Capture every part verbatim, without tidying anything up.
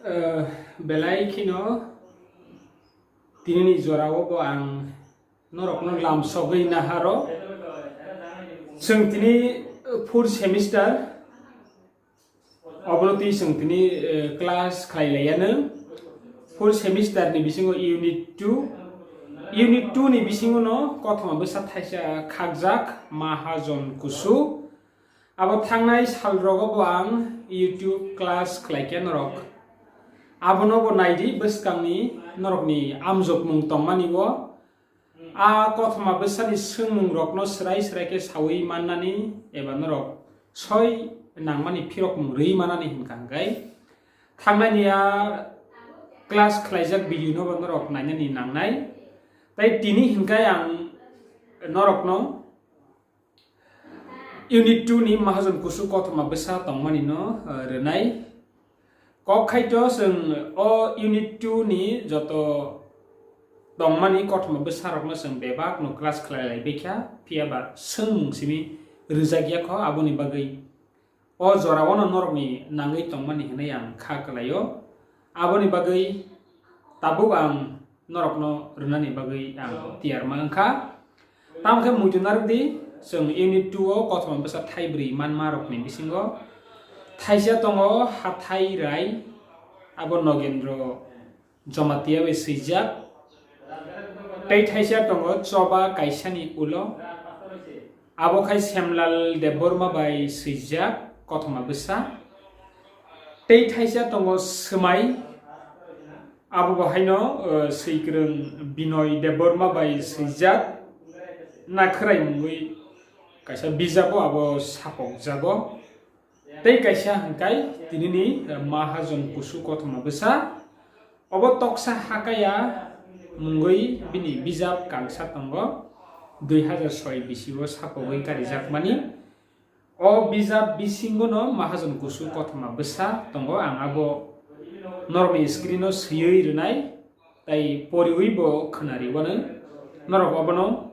Eh, belai kheno tinini jorao bo ang norokno lamsogwi naharo. Chwng tini fourth semester, obono twi chwng tini, eh, class khlai laiyano. Fourth semester ni bisingo unit two, unit two ni bisingo no kothoma bwsa thaisa khakjak Mahajon Kusu. Abo thangnai salrogo bo ang YouTube class khlaikha norok. Abono bo naidi bwskangni norokni amjokmung tongmani bo. A kothoma bwsani swngmungrokno swrai swrai khe saui mannani eba norok soi nangmani phirokmung rwi manani hinkha hwnkhe thangnaini a class khlaijak video no bo norok nainani nangnai. Tai tini hinkhe ang norokno Unit two ni Mahajon Kusu kothoma bwsa tongmani no, eh, rwnai. Kok khai to chwng o unit two ni joto tongmani kothoma bwsa rokno chwng bebak no class khlai lai baikha, phiya ba swngmung simi rwjak ya kho, aboni bagwi o jora o no norok ni nangwi tongmani hinwi ang kha kwlai o. Aboni bagwi tabuk ang norokno rwnani bagwi ang tiyar ma wngkha. Tamo khe muitu narwk di, chwng unit two o kothoma bwsa thaibrwi manma rokni bisingo thaisa tongo Hathai Rai, abo Nogendro Jamatia bai swijak. Tei thaisa tongo Choba Kaisani ulo, abo khai Semlal Debbarma bai swijak kothoma bwsa. Tei thaisa tongo Swmai, abo bo haino, eh, swikwrwng Binoy Debbarma bai swijak, Nakhwrai mungwi kaisa bijabo abo sapokjago. Tei kaisa hwnkhe tinini, eh, Mahajon Kusu kothoma bwsa. Obo Toksa Hakaya mungwi bini bijap kangsa tongo, dui hazar soi bisi o sapogwi karijakmani. O bijap bisingo no Mahajon Kusu kothoma bwsa tongo, ang abo norokni screen o swiwi rwnai, tai poriwi bo khwnariwano. Norok obono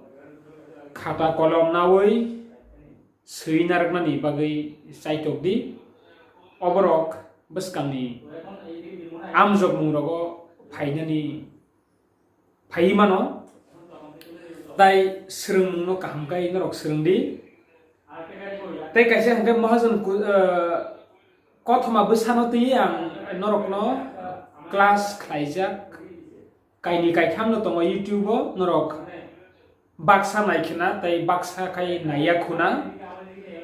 khata kolom nawi swi narwknani bagwi chaitok di. Oborok bwskangni amjokmungrogo phainani phaiwi mano, tai swrwngmungno kaham khe norok swrwng di. Tei kaisa hwnkhe Mahajon ku-, eh, kothoma bwsano twi ang norokno class khlaijak, kaini kaithamno tongo YouTube o, norok baksa nai khna tei baksa khai naiya khuna,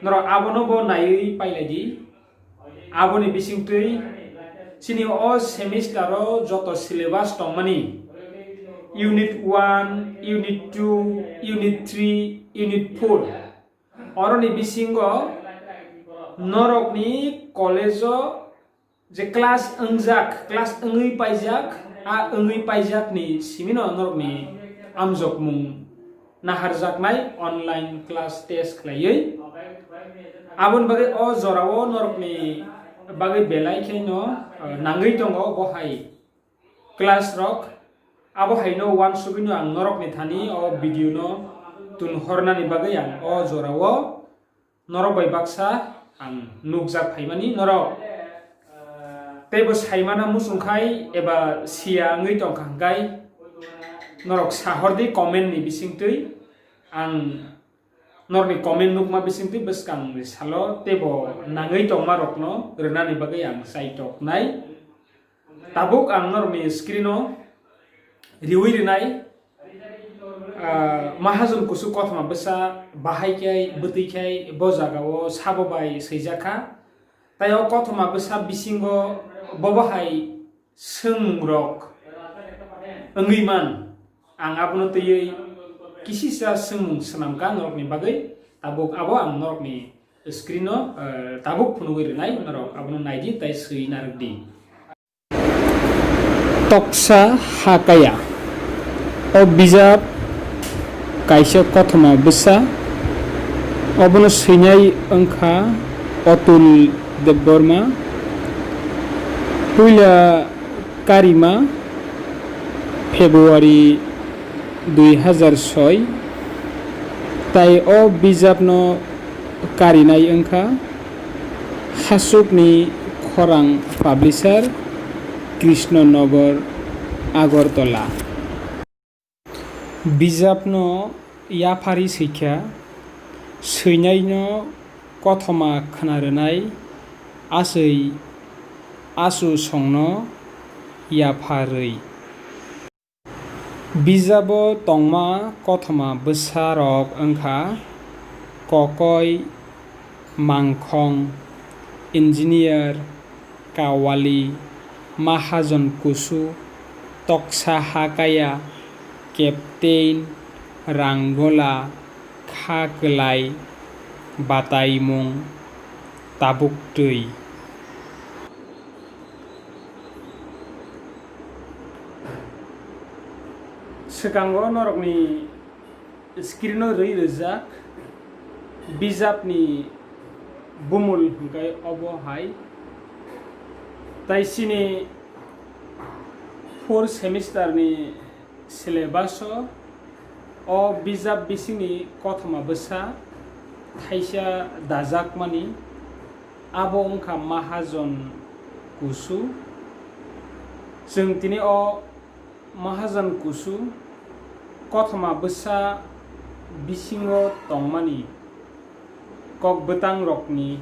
norok abono bo naiwi pailai di. Aboni bisingtwi chini o semester o joto syllabus tongmani, unit one, unit two, unit three, unit four, oroni bisingo norokni college o je class wngjak, class wngwi paijak, a wngwi paijakni simino norokni amjokmung naharjaknai online class test khlaiwi. Aboni bagwi o jorao norokni bagwi belai kheno, eh, nangwi tongo bo hai class rok. Abo haino uansugwino ang norokni thani o video no tun hornani bagwi ang o jorao norok bai baksa ang nukjak phaimani. Norok teibo saimana muchungkhai eba siya wngwi tongkha hwnkhe norok sahordi comment ni bisingtwi, ang norokni comment nukma bisingtwi bwskangni salo teibo nangwi tongma rokno rwnani bagwi ang chaitoknai. Tabuk ang norokni screen o riwi rwnai, ah, Mahajon Kusu kothoma bwsa bahai khe bwtwi khe bo jagao sabo bai swijak kha. Tai o kothoma bwsa bisingo bobo hai swngmung rok wngwi man, ang abono twiwi kisisa swngmung swnam kha norokni bagwi. Tabuk abo ang norokni screen o, eh, tabuk phunugwi rwnai, norok abono naidi tai swi narwk di. Toksa Hakaya. O bijap kaisa kothoma bwsa. Obono swinai wngkha Atul Debbarma. Puila karima February dui hazar soi. Tai o bijapno karinai wngkha Hachukni Khorang Publisher. Krishnanagar, Agartala. Bijapno yapharwi swikha, swinaino kothoma khna rwnai, aswi achu songno yapharwi. Bijabo tongma kothoma bwsarok wngkha Kokoi, Mangkhong, Engineer, Kawali, Mahajon Kusu, Toksa Hakaya, Captain, Ranggola, Kha Kwlai, Bataimung, Tabuktwi. Swkango norokni screen-o rwi rwjak bijapni bumul hwnkhe obo hai. Tai chini fourth semester-ni syllabus-o o bijap bisingni kothoma bwsa thaisa dajakmani, abo wngkha Mahajon Kusu. Chwng tini o Mahajon Kusu kothoma bwsa bisingo tongmani kokbwtangrokni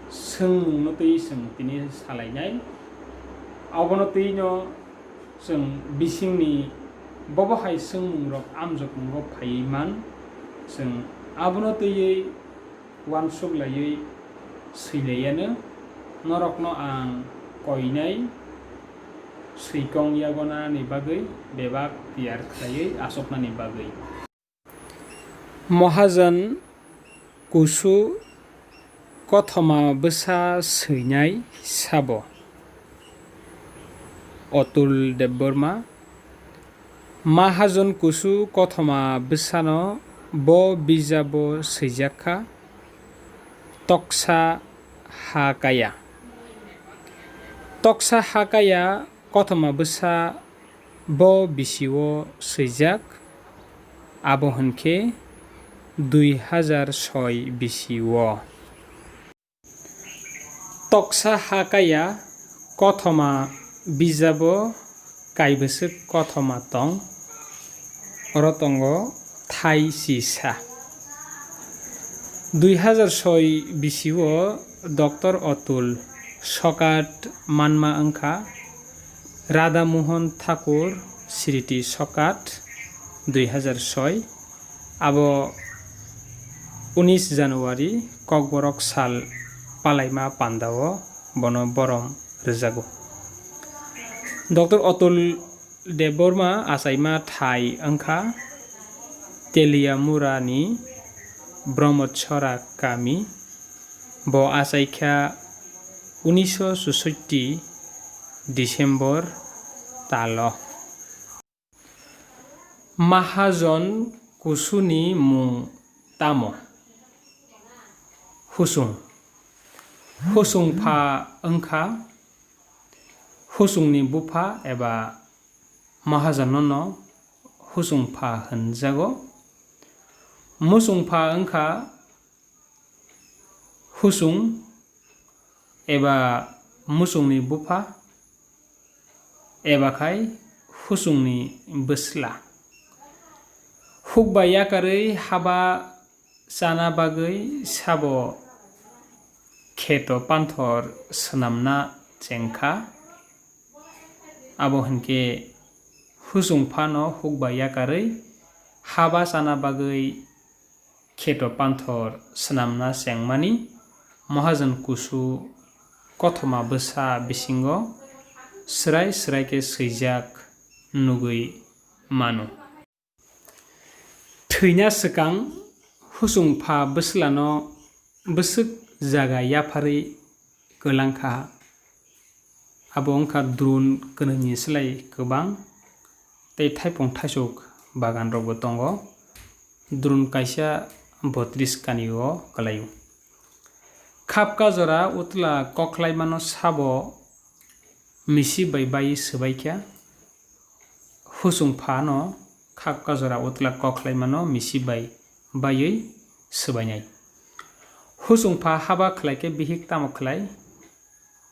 swngmungno twi chwng tini salainai. Abono twino chwng bisingni bobo hai swngmungrok amjokmungo phaiwi man, chwng abono twiwi uansuk laiwi swilaiyano norokno ang koinai swikong yagonani bagwi bebak tiyar khlaiwi asoknani bagwi. Mahajon Kusu kothoma bwsa swinai sabo Atul Debbarma. Mahajon Kusu kothoma bwsano bo bijabo swijak kha, Toksa Hakaya. Toksa Hakaya kothoma bwsa bo bisio swijak, abo hwnkhe dui hazar soi bisio. Toksa Hakaya kothoma bijabo kaibwswk kothoma tong, oro tongo thai sisa. Dui hazar soi bisio Doctor Atul Sokat manma wngkha Radha Mohan Thakur Sriti Sokat, dui hazar soi. Abo unis January Kokborok sal palaima pandao bono borom rwjago. Doctor Atul Debbarma achaima thai wngkha Teliamura ni Brahmachora kami. Bo achaikha unisho susotti December talo. Mahajon Kusuni mung tamo? Husung. Husung pha wngkha husungni bupha eba mahajonno husung pha hwnjago. Musung pha wngkha husung eba musungni bupha eba khai husungni bwsla. Hukba yakarwi haba chana bagwi sabo kheto panthor swnamna chengkha. Abo hwnkhe husung phano hukba yakarwi haba chana bagwi kheto panthor swnamna chengmani Mahajon Kusu kothoma bwsa bisingo swrai swrai khe swijak nugwi mano. Thwina swkang husung pha bwslano bwswk jaga yapharwi kwlangkha. Abo wngkha drun kwnwini slai kwbang tei thaipung thaisuk bagan rokbo tongo. Drun kaisa botris kani o kwlaio. Khapka jora utla koklaimano sabo misi bai bai swbaikha. Husung phano khapka jora utla koklaimano misi bai baiwi swbainai. Husung pha haba khlaikhe bihik tamo khlai?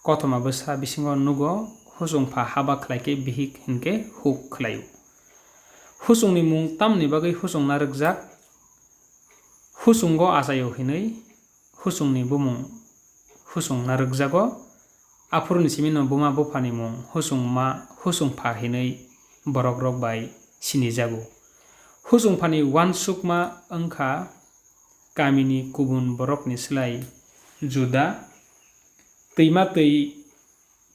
kothoma bwsa bisingo nugo, husung pha haba khlai khe bihik hinkhe huk khlaio. Husungni mung tamni bagwi husung narwkjak? Husungo achaio hinwi husungni bumung husung narwkjago, aphuruni simino buma buphani mung husung ma husung pha hinwi borokrok bai sinijago. Husung phani uansukma wngkha kamini kubun borokni slai juda, twima twi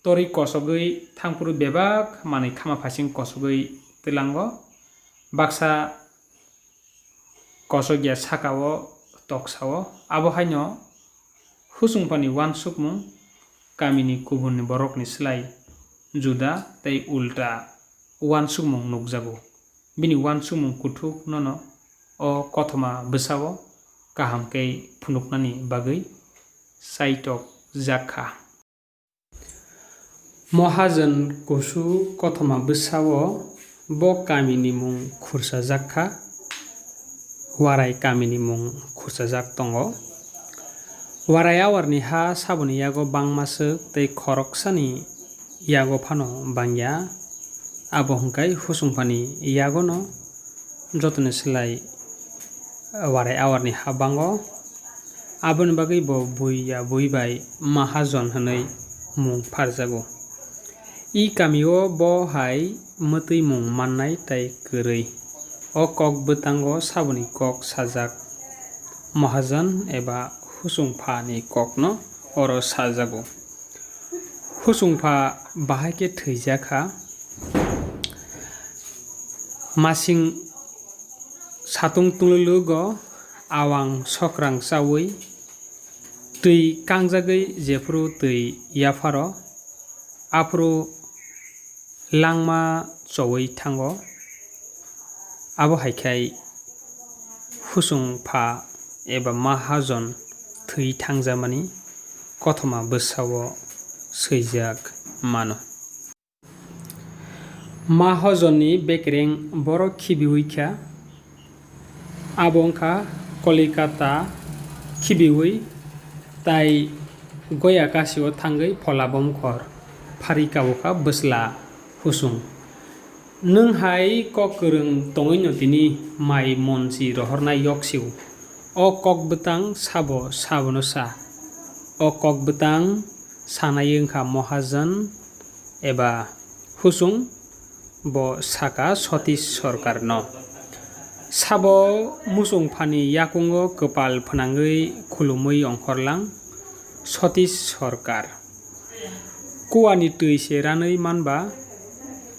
torwi kosogwi thangphuru bebak manwi khama phasing kosogwi twlango. Baksa kosokya sakao toksao. Abo haino husung phani uansukmung kamini kubunni borokni slai juda tei ulta uansukmung nukjago. Bini uansukmung kuthuk nono o kothoma bwsao kaham khe phunuknani bagwi chaitok jak kha. Mohajon kusu kothoma bwsao bo kamini mung khursajak kha, Warai kamini mung khursajak tongo. Warai awarni ha saboni yago bangma swk tei khoroksani yago phano bangya, abo hwnkhe husung phani yagono jotoni slai Warai awarni ha bango. Aboni bagwi bo bui ya bui bai Mahajon hwnwi mung pharjago. I kamio bo hai mwtwi mung mannai tei kwrwi. O kok bwtango saboni kok sajak, Mahajon eba husung pha ni kokno oro sajago. Husung pha bahai khe thwijak kha. Masing satung tunglugo awang sokrang chaui twi kangjagwi jephuru twi yapharo aphuru langma choui thango. Abo hai khai husung pha eba mahajon thwi thangjamani kothoma bwsao swijak mano. Mahajonni bekereng borok khibiwi kha, abo wngkha Kolikata khibiwi tai Goya kasio thangwi phola bomkhor phari kabo kha bwsla husung. Nwng hai kok kwrwng tongwino tini mai monsi rohornai yoksio. O kok bwtang sabo sabono sa. O kok bwtang sanai wngkha Mohajon eba husung, bo saka Satish Sarkarno. Sabo musung phani yakungo kwpal phwnangwi khulumwi ongkhorlang Satish Sarkar. Kuani twi se ranwi manba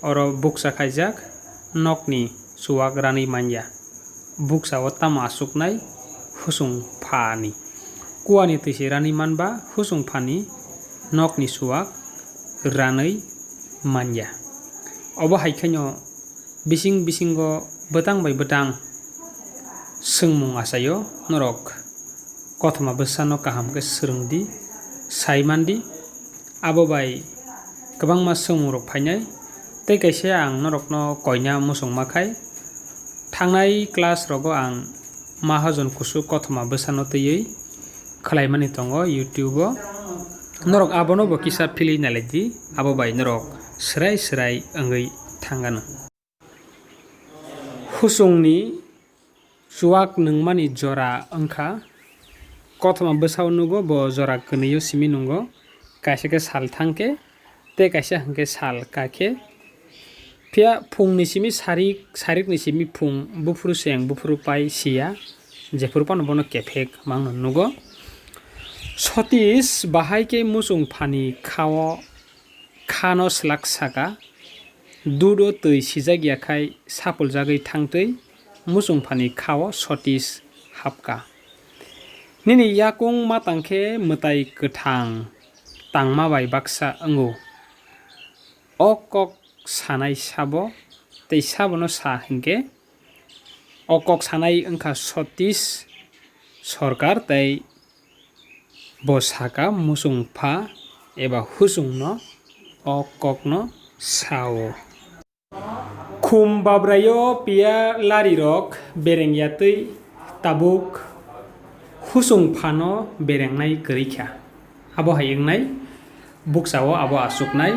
oro bukcha khaijak, nokni chuwak ranwi manya. Buksao tamo achuknai husung phani. Kuani twi se ranwi manba husung phani nokni chuwak ranwi manya. Obo hai khaino bising bisingo bwtang bai bwtang swngmung achaio norok. Kothoma bwsano kaham khe swrwng di, sai man di. Abo bai kwbangma swngmung rok phainai. Tei kaisa ang norokno koina muchungma khai, thangnai class rogo ang mahajon kusu kothoma bwsano twiwi khlaimani tongo YouTube o. Norok abono bo kisa philwi nailai di, abo bai norok swrai swrai wngwi thangano. Husungni chuwak nungmani jora wngkha. Kothoma bwsao nugo bo jora kwnwio simi nungo. Kaisa khe sal thangkhe tei kaisa hwnkhe sal kakhe. Phiya phungni simi sarik, sarikni simi phung, buphuru seng, buphuru pai siya, jephuru phano bono kephek mangno nugo. Sotish bahai khe muchung phani khao khano slak saka, dudo twi sijak ya khai sapuljagwi thangtwi muchung phani khao Sotish hapka. Nini yakung matang khe mwtai kwthang tangma bai baksa wngo. O kok sanai sabo tei sabono sa hinkhe, o kok sanai wngkha Sotish Sarkar tei bo saka muchung pha eba husungno o kokno sao. Khum babraio piya larirok bereng yatwi tabuk husung phano berengnai kwrwi kha. Abo hai wngnai, Bukchao abo achuknai.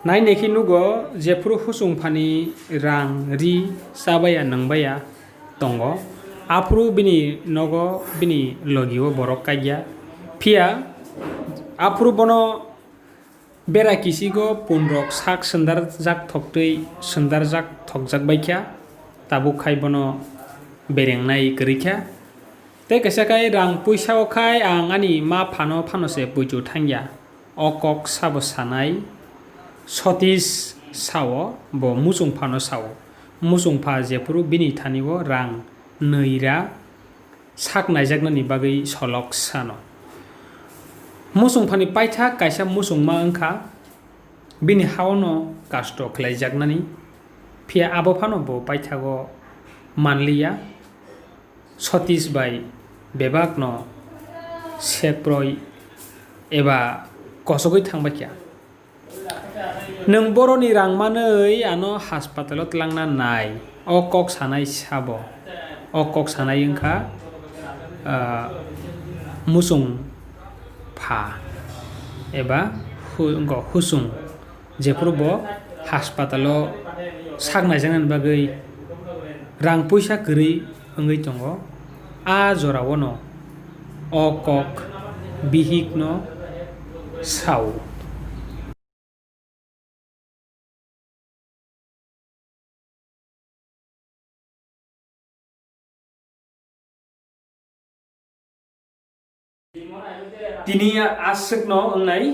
Nainai khe nugo, jephuru husung phani rang ri chabaya nwngbaya tongo, aphuru bini nogo bini logio borok kaikya. Phiya aphuru bono bera kisigo punrok sak swndarjak thoktwi swndarjak thokjak baikha, tabuk khai bono berengnai kwrwikha. Tei kaisa khai rang puisa o khai ang ani ma phano phano se puitu thangya. O kok sabo sanai Sotish sao, bo muchung phano sao. Muchung pha jephuru bini thani o rang nwi ra sak naijaknani bagwi solok sano. Muchung phani paithak kaisa muchungma wngkha, bini haono kasto khlaijaknani, phiya abo phano bo paithago manliya. Sotish bai bebakno seproi eba kosogwi thangbaikha. Nwng boroni rang manwi ano haspatalo tlangna nai, o kok sanai sabo. O kok sanai wngkha, ah, muchung pha eba hu-, go husung, jephuru bo haspatalo sak naijaknani bagwi rang puisa kwrwi wngwi tongo. A jorao no o kok bihikno sao. Tini aswkno wngnai